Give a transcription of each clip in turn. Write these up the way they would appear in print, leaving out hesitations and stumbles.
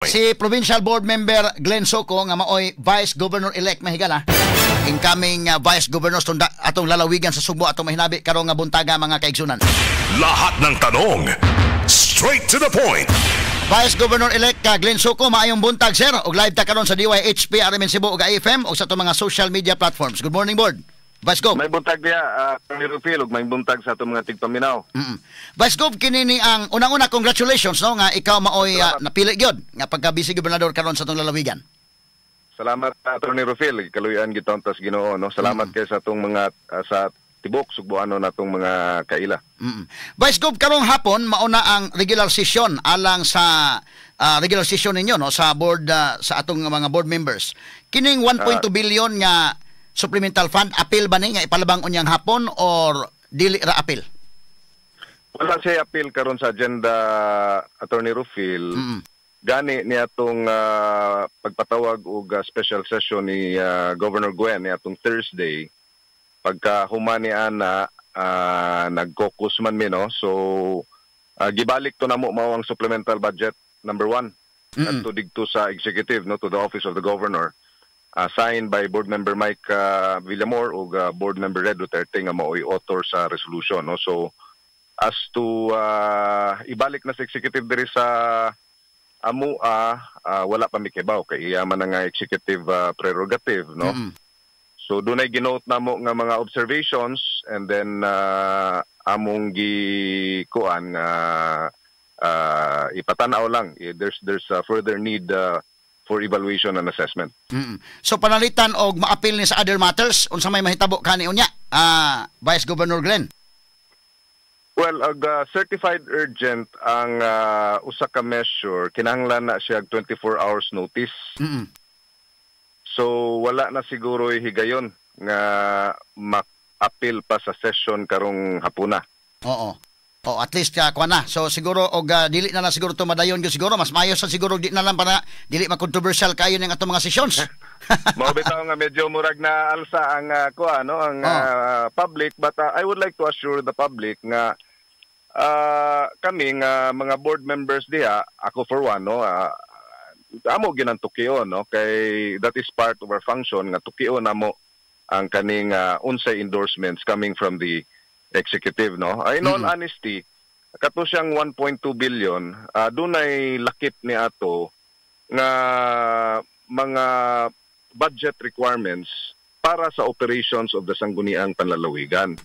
point. Si Provincial Board Member Glenn Soco nga maoy Vice Governor-elect, mahigala. Incoming Vice Governor tunda atong lalawigan sa Sugbo, atong mahinabi karong nga buntaga, mga kaigsunan. Lahat ng tanong, straight to the point. Vice Governor-elect Glenn Soco, maayong buntag, sir. Og live ta karon sa DYHP RMN Cebu ug AFM ug sa atong mga social media platforms. Good morning, board. Vice Gov. May buntag diya, Rufil, ug may buntag sa atong mga tigpaminaw. Vice Gov, kini ni ang unang-una, congratulations, no, nga ikaw maoy napili gyud nga pagka vice gobernador karon sa atong lalawigan. Salamat, Attorney Rufil, kaluyan gitaon tas Ginoo, no. Salamat kay sa atong mga sa tibok Sugboano natong mga kaila. Vice Gov, karong hapon mauna ang regular session alang sa regular session ninyo, no, sa board, sa atong mga board members. Kining 1.2 billion nga supplemental fund, apil ba ni nga ipalabang unyang hapon or dili ra apil? Wala siya apil karon sa agenda, Attorney Rufil. Gani ni atong pagpatawag og special session ni Governor Gwen ni atong Thursday, pagka human ni ana, nag-caucus man mi, no, so gibalik to namo mao ang supplemental budget number 1 adto didto sa executive, no, to the office of the governor, signed by board member Mike Villamor ug board member Red Duterte nga maoy author sa resolution, no. So as to ibalik na sa executive diri sa amua, wala pa mi kibaw kay iya man nga executive prerogative, no. So dunay ginote namo nga mga observations and then among gi kuan nga ipatanaw lang. Eh, there's a further need for evaluation and assessment. So panalitan og maapil ni sa other matters, unsa may mahitabo kani unya, Vice Governor Glenn? Well, ag certified urgent ang usa ka measure, kinahanglan na siya og 24 hours notice. So wala na siguro higayon nga ma-appeal pa sa session karong hapuna. Oo. Oh, at least kuan na. So siguro og dili na lang siguro to madayon gyud siguro, mas maayo sa siguro di na lang para dili ma-controversial kayo ning atong mga sessions. Mao bitaw nga medyo murag na alsa ang kuan, no, ang public, but I would like to assure the public nga kami nga mga board members diha, ako for one, no, amo ginang tukion, no, kay that is part of our function nga tukion namo ang kaning unsay endorsements coming from the executive, no. In all honesty, kato siyang 1.2 billion, dunay lakip ni ato nga mga budget requirements para sa operations of the Sangguniang Panlalawigan.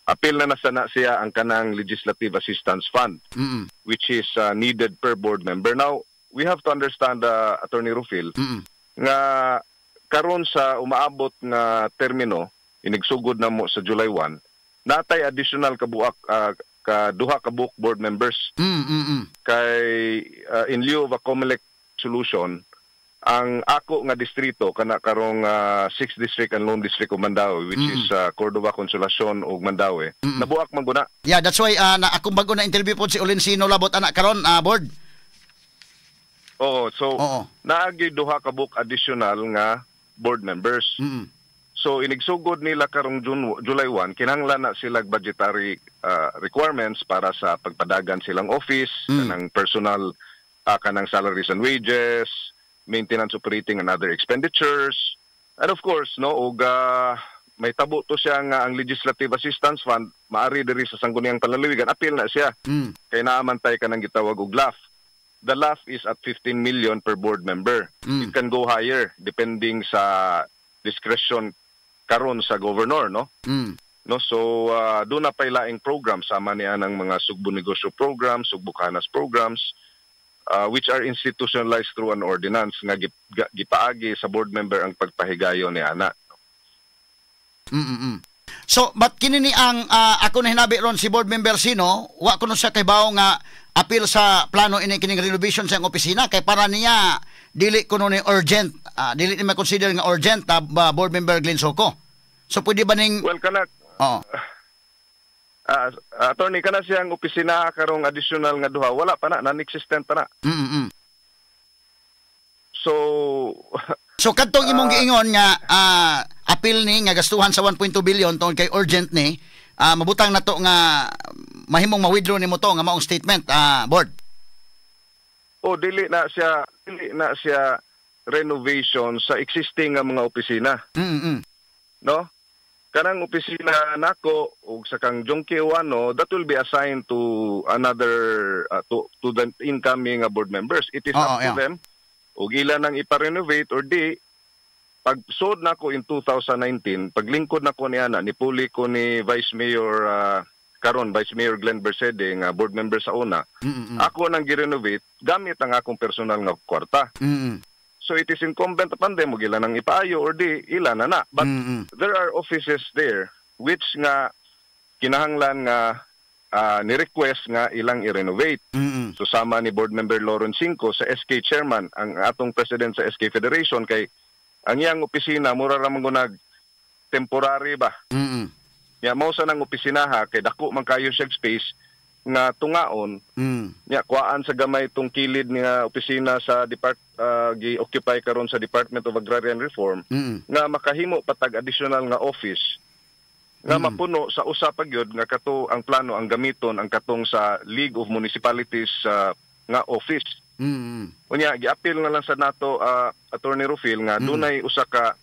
Apil na nasa na siya ang kanang Legislative Assistance Fund which is needed per board member. Now, we have to understand, Attorney Rufil, nga karon sa umaabot nga termino, inigsugod na mo sa July 1, natay additional kabuak ka duha ka buok board members kay in lieu of a COMELEC solution, ang ako nga distrito kana karong 6th district and lone district of Mandaue, which is Cordova, Consolacion ug Mandaue, nabuak man guna. Yeah, that's why na akong bago na interview po si Olencino Labot anak karon, board. Oo, so Oo. Naagi duha ka buok additional nga board members. So inigsugod nila karong June, July 1, kinahanglan na sila budgetary requirements para sa pagpadagan silang office, kanang personal, kanang salaries and wages, maintenance, operating and other expenditures. And of course, no, og may tabo to siya nga ang Legislative Assistance Fund maari diri sa Sangguniang Panlalawigan, apil na siya. Kay naa man tay kanang gitawag og LAF. The LAF is at 15 million per board member. It can go higher depending sa discretion karon sa governor, no? No, so doon na pay laing program sama niya ng mga Sugbo Negosyo program, Sugbo Kanas programs, which are institutionalized through an ordinance nga gipaagi sa board member ang pagpahigayon ni ana. So, but kini ni ang ako na hinabi ron si board member sino, wa ko no siya kaybaw nga apil sa plano ini kining renovation sa iyang opisina kay para niya dili kuno ni urgent, dili ni ma-consider nga urgent, board member Glenn Soco. So pwede ba ning Well, kana Oh. Attorney, kana siyang opisina karong additional nga duha, wala pa na, non-existent pa na. So So kadtong imong giingon nga apil ni nga gastuhan sa 1.2 billion tungod kay urgent ni, mabutang nato nga mahimong ma-withdraw nimo to nga maong statement, board. O dili na siya renovation sa existing nga mga opisina, no? Kanang opisina nako ug sa kang Jonkie Ouano, that will be assigned to another to the incoming board members. It is up to them ug ila nang ipa-renovate or di. Pag sud nako in 2019, paglingkod nako niya na nipuli ko ni Vice Mayor, karon Vice Mayor Glenn Bercede nga board member sa una, ako nang gi-renovate gamit ang akong personal nga kwarta. So it is incumbent upon them ug ila nang ipaayo or di, ila na na. But there are offices there which nga kinahanglan nga ni-request nga ilang i-renovate. So sama ni board member Lawrence Cinco sa SK chairman, ang atong president sa SK Federation, kay ang iyang opisina mura ra man nag temporary ba. Ya mao sa nang opisina ha, kay dako man kayo siya space nga tungaon. Nya kuhaan sa gamay tong kilid nga opisina sa depart gi-occupy karon sa Department of Agrarian Reform nga makahimo patag additional nga office nga mapuno sa usa pa gyud nga kato ang plano ang gamiton ang katong sa League of Municipalities nga office. Unya giapil na lang sa nato, Attorney Rufil, nga dunay usa ka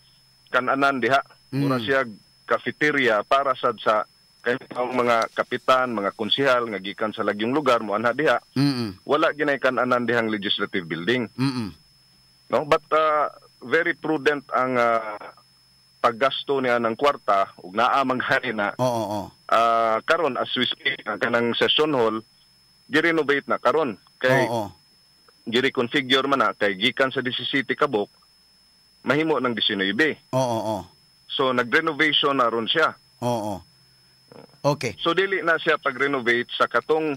kananan diha. Mura siya cafeteria para sad sa kay ang mga kapitan, mga konsehal nga gikan sa lagyong lugar mo anha diha. Wala ginay kananan dihang legislative building. No? But very prudent ang paggasto niya ng kwarta ug naa man gani na Oo, oo. Karon as we speak, ang kanang session hall gi-renovate na karon kay gi-reconfigure man na kay gikan sa 17 kabuk mahimo ng 19. Oo, oo. So nag-renovation na ron siya. Oo. Okay. So dili na siya pag-renovate sa katong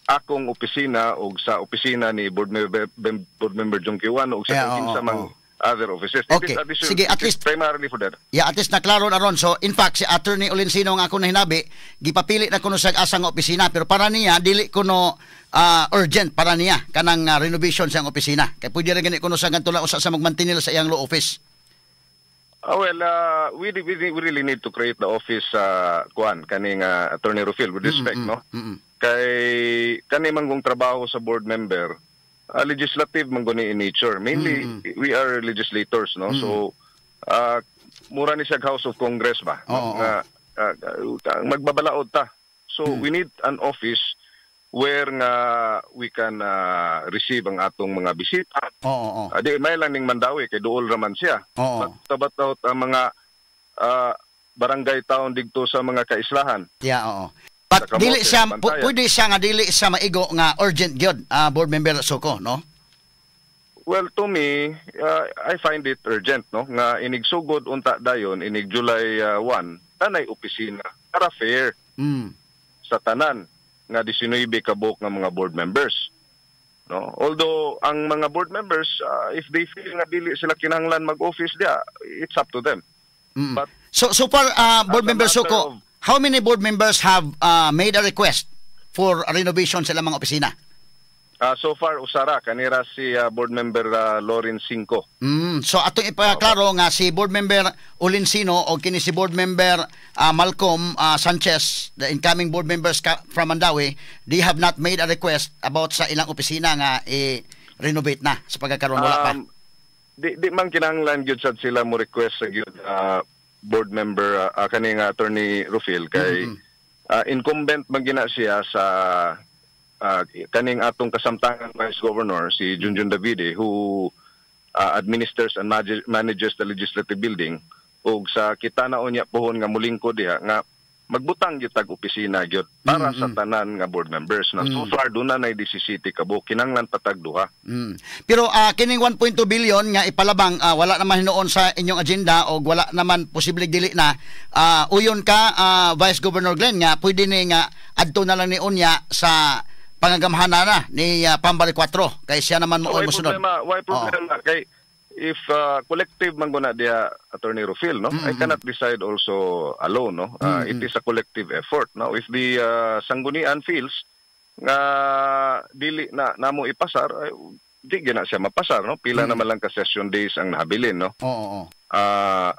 akong opisina o sa opisina ni board member Jonkie Ouano o sa kinsa mang other offices. It is additional, Sige, at it is least- primarily for that. Yeah, at least naklaro na ron. So, in fact, si Attorney Olinsino nga ako nahinabi, gipapili na kuno sa asang opisina. Pero para niya, dili kuno urgent para niya kanang renovation sa iyang opisina. Kay pwede rin gani kuno sa ganito lang usa sa magmantinil sa iyang law office. Well, we really need to create the office, kuan kaning Attorney Rufil, with respect, no? Kay kani manggong trabaho sa board member, legislative man guni in nature. Mainly we are legislators, no? So mura ni siya House of Congress ba, no? Nga magbabalaod ta. So we need an office where nga we can receive ang atong mga bisita. Oo, oo. Di may lang ning Mandaue kay duol raman siya. But about ang mga barangay town didto sa mga kaislahan. Yeah, oo. But Sa Kamote, dili siya sa Bantayan. Pwede siya nga dili siya maigo nga urgent gyud, board member Soko, no? Well, to me, I find it urgent, no? Nga inigsugod unta dayon, inig July 1, tanay opisina para fair sa tanan nga 19 ka buok nga mga board members. No? Although ang mga board members, if they feel nga dili sila kinahanglan mag-office dia, it's up to them. But So far, board as a member matter Soko, how many board members have made a request for a renovation sa ilang mga opisina? So far usara kanira si board member Loren Cinco. So atong ipaklaro nga si board member Olinsino o kini si board member Malcolm Sanchez, the incoming board members from Mandaue, they have not made a request about sa ilang opisina nga i-renovate na sa pagkakaroon, wala pa. Di man kinahanglan gyud sad sila mo request sa gyud, board member kaning Attorney Rufil, kay incumbent man gina siya sa kaning atong kasamtangan Vice Governor si Junjun Davide who administers and manages the legislative building, ug sa kita na unya pohon nga mulingkod diha nga magbutang gyud tag opisina gyud para sa tanan nga board members na so far duna nay 17 ka buok, kinahanglan patag duha. Pero kining 1.2 billion nga ipalabang, wala naman hinuon sa inyong agenda o wala naman posible dili na uyon ka, Vice Governor Glenn, nga pwede ni nga adto na lang ni unya sa pangagamhanan na ni Pambari 4 kay siya naman mo Why mosunod. problema, why problema kay if collective man guna diha, Attorney Rufil, no? I cannot decide also alone, no? It is a collective effort, no? If the sanggunian feels nga dili na namo ipasar, ay, di gina siya mapasar, no? Pila naman lang ka session days ang nahabilin, no? Oo, oo.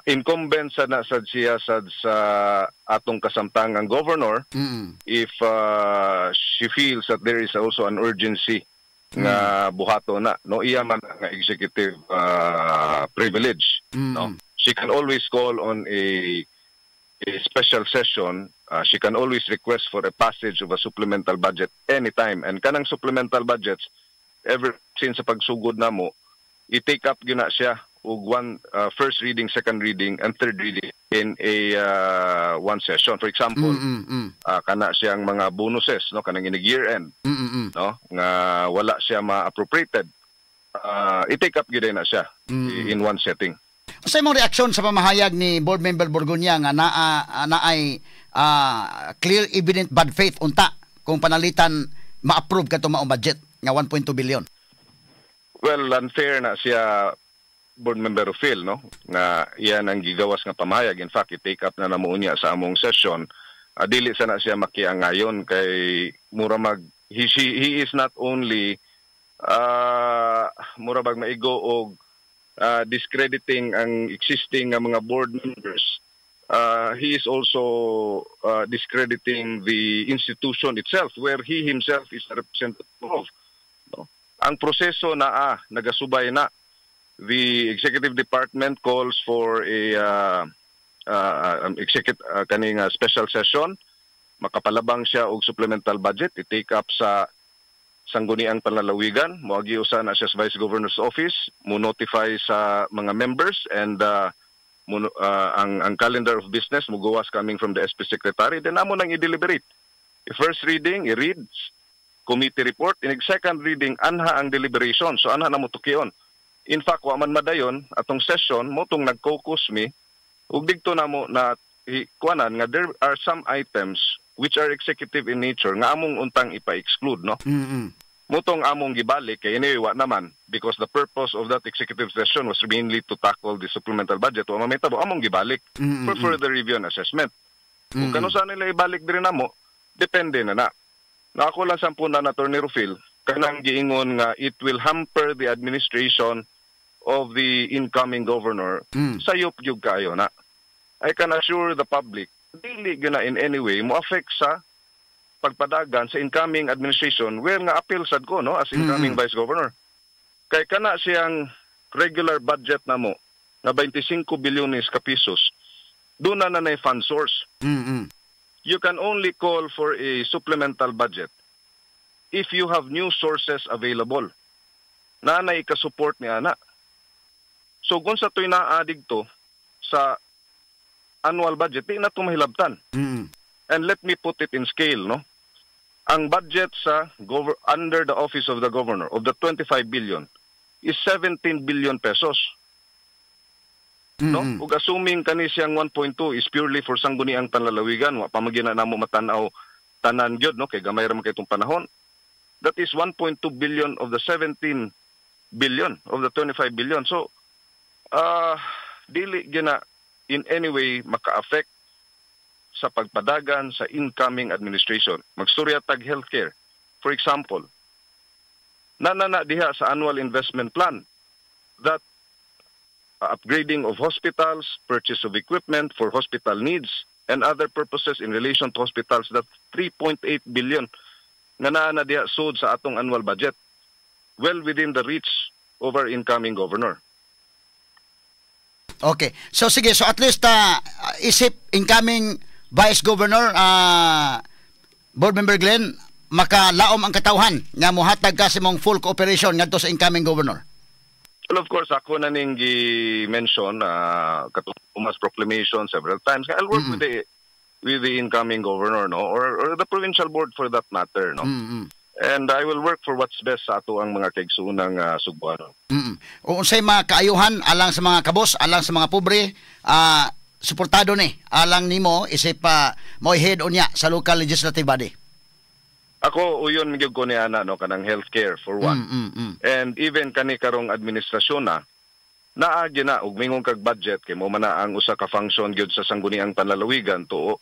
Incumbent sa na sad siya sad sa atong kasamtangang governor if she feels that there is also an urgency. Nga buhato na, no? Iya man nga executive privilege, no? She can always call on a special session. She can always request for a passage of a supplemental budget anytime, and kanang supplemental budgets, ever since sa pagsugod namo, i-take up gyud na siya og one first reading, second reading and third reading in a one session. For example, kana siyang mga bonuses, no, kanang inig year end, no, nga wala siya ma-appropriated, i-take up gyud na siya in one setting. Sa imong reaksyon sa pamahayag ni Board Member Borgonya nga naay clear evident bad faith unta kung panalitan ma-approve kato maong budget nga 1.2 billion? Well, unfair na siya, Board Member Phil, no, nga iyan ang gigawas nga pamahayag. In fact, i-take up na namo niya sa among session. Dili sana siya makiangayon kay mura mag he is not only mura bag maigo og discrediting ang existing nga mga board members, he is also discrediting the institution itself where he himself is a representative of, no? Ang proseso na nagasubay na. The executive department calls for a executive kaning special session, makapalabang siya og supplemental budget, i-take up sa Sangguniang Panlalawigan, moagi usa na siya sa Vice Governor's Office, mo notify sa mga members and ang calendar of business mugawas coming from the SP Secretary, then amo nang i-deliberate. First reading, i-read, committee report, inig second reading, anha ang deliberation. So anha na mo tukion. In fact, wa man madayon atong session mo tong nag-focus mi ug didto namo na kuanan nga there are some items which are executive in nature nga among untang ipa-exclude, no? Mutong among gibalik kay anyway wa naman, because the purpose of that executive session was mainly to tackle the supplemental budget. Wa man mahitabo, among gibalik for further review and assessment. Kung kano nila ibalik diri namo, depende na na. Na ako lang sampunan na, Attorney Rufil, kanang giingon nga it will hamper the administration of the incoming governor, sayop gyud kayo na. I can assure the public, dili gyud na in any way mo affect sa pagpadagan sa incoming administration where nga appeal sad ko, no, as incoming vice governor. Kay kana siyang regular budget namo nga 25 bilyones ka pesos, doon na na fund source. You can only call for a supplemental budget if you have new sources available. Na na ka-support ni ana. So kung sa to'y naa didto sa annual budget, di na ito mahilabtan. And let me put it in scale, no? Ang budget sa under the office of the governor of the 25 billion is 17 billion pesos. No? Ug assuming kani siyang 1.2 is purely for Sangguniang Panlalawigan, wa pa man na namo matan-aw tanan gyud, no, kay gamay ra man kay itong panahon. That is 1.2 billion of the 17 billion of the 25 billion. So dili gyud na in any way maka-affect sa pagpadagan sa incoming administration. Magstorya tag healthcare. For example, nanana diha sa annual investment plan that upgrading of hospitals, purchase of equipment for hospital needs, and other purposes in relation to hospitals, that 3.8 billion nga naa na diha sud sa atong annual budget, well within the reach of our incoming governor. Okay. So sige, so at least isip incoming Vice Governor, Board Member Glenn, makalaom ang katawhan nga mohatag ka sa imong full cooperation ngadto sa incoming governor. Well, of course, ako na ning gi-mention katong Pumas proclamation several times. I'll work with the incoming governor, no, or the provincial board for that matter, no. And I will work for what's best sa ato ang mga kaigsuonang Sugbuanon. O unsay mga kaayuhan alang sa mga kabos, alang sa mga pobre, suportado ni alang nimo isip pa mo head unya sa local legislative body. Ako uyon gyud ko ni ana, no, kanang healthcare for one. And even kani karong administrasyon na naagi na og mingon kag budget kay mo man na ang usa ka function gyud sa Sangguniang Panlalawigan to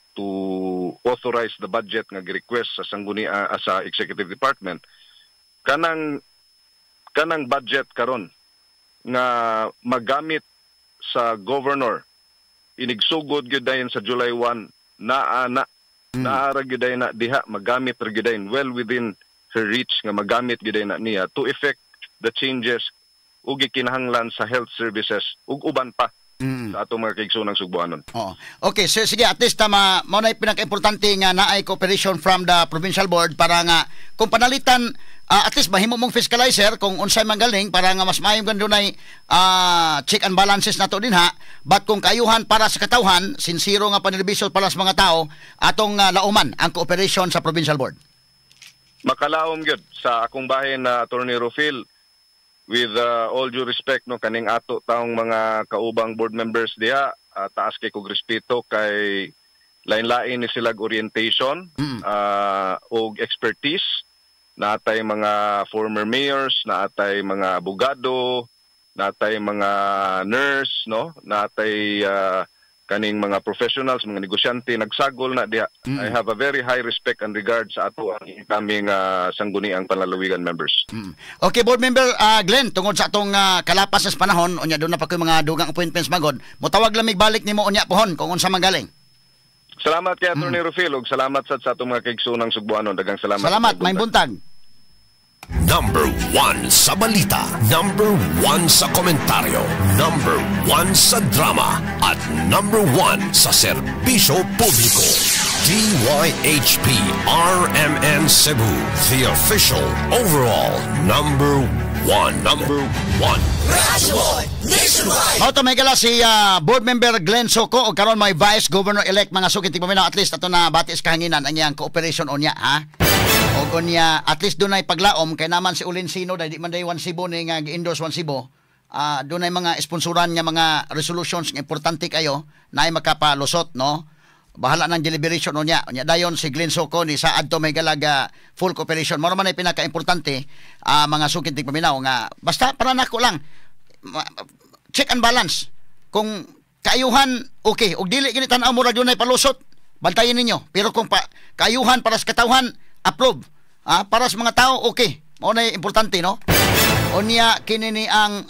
authorize the budget nga gi-request sa sangguni sa executive department. Kanang budget karon nga magamit sa governor inigsugod gyud dayon sa July 1, naa na, naa ra gyud dayon na diha, magamit ra gyud dayon well within her reach nga magamit gid na niya to effect the changes ug gikinahanglan sa health services ug uban pa sa atong mga kaigsoonang Sugbuanon. Oo. Okay, so sige, at least tama mao na pinaka-importante nga naay cooperation from the provincial board para nga kung panalitan, at least mahimo mong fiscalizer kung unsay man galing para nga mas maayo gan dunay check and balances nato dinha. But kung kaayuhan para sa katawhan, sincero nga panerbisyo para sa mga tao, atong lauman ang cooperation sa provincial board. Makalaom gyud sa akong bahin na, Attorney Rufil, with all due respect, no, kaning ato taong mga kaubang board members diha, taas kay kog respeto kay lain-lain ni sila orientation og expertise. Natay mga former mayors, natay mga abogado, natay mga nurse, no, natay kaning mga professionals, mga negosyante, nagsagol na diha. I have a very high respect and regard sa ato ang kaming Sangguniang Panlalawigan members. Okay, board member Glenn, tungod sa atong kalapas sa panahon, unya doon na pa ko'y mga dugang appointments magod, motawag lang mig balik nimo unya pohon kung unsa man galing. Salamat kay Attorney Rufil ug salamat sad sa atong mga kaigsoonang Sugbuanon. Daghang salamat. Salamat, may buntag. Number 1 sa balita. Number 1 sa komentaryo. Number 1 sa drama. At number 1 sa serbisyo publiko. DYHP RMN Cebu. The official overall number 1. Number 1. Mao to, may gala si board member Glenn Soco o karon may vice governor elect, mga suki tigpaminaw. At least ato na bati sa kahanginan ang iyang cooperation unya, ha. Og unya at least dunay paglaom kay naman si Ulin Sino dahil di man day One Cebu ni nga gi-endorse One Cebu. Dunay mga sponsoran nga mga resolutions nga importante kayo naay makapalusot, no. Bahala ng deliberation unya. Unya dayon si Glenn Soco ni sa adto may galaga full cooperation. Mao man ay pinaka-importante, mga suki tigpaminaw, nga basta para nako lang check and balance. Kung kaayuhan, okay. Ug dili gini tan-aw murag dunay palusot, bantayin ninyo. Pero kung pa kaayuhan para sa katawhan, approve. Para sa mga tao, okay. Mao na importante, no? Unya kini ni ang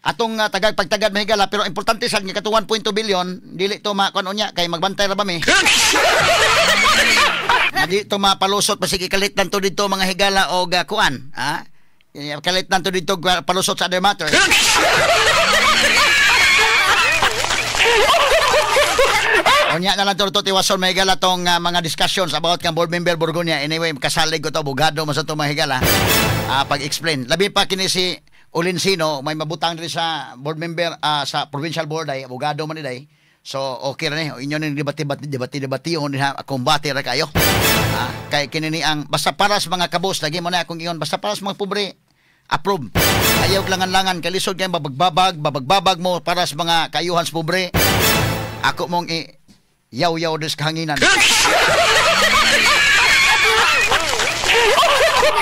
atong tagag pagtagad, mahigala, pero importante sa nga kato 1.2 billion dili to makuan unya kay magbantay ra ba mi. Nga di to mapalusot basig ikalit lang to dito, mga higala, og kuan, ha? Kalit lang to dito palusot sa other matters. Unya na lang to tiwason, may higala, tong mga discussions about kang board member Borgonia. Anyway, kasalig ko to, abogado man sa to, mga higala. Pag-explain. Labi pa kini si Ulinsino, may mabutang diri sa board member sa provincial board ay abogado man ni day. So okay ra ni. Inyo ni debate debate debate debate on ha, kumbate ra kayo. Kay kini ni ang basta para sa mga kabos lagi mo na akong ingon, basta para sa mga pobre, approve. Ayaw langan-langan kay lisod kay babagbabag, babagbabag mo para sa mga kaayuhan sa pobre. Ako mong i yaw-yaw des kahanginan.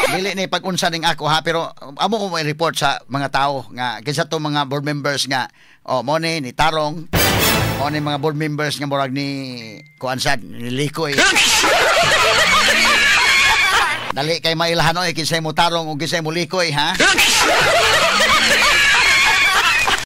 Dili ni pag-unsa ning ako, ha, pero amo ko mo report sa mga tao nga kinsa to mga board members nga oh mo ni ni tarong mo ni mga board members nga murag ni kuan sad ni likoy. Dali kay mailahan oy kinsay mo tarong ug kinsay mo likoy, ha.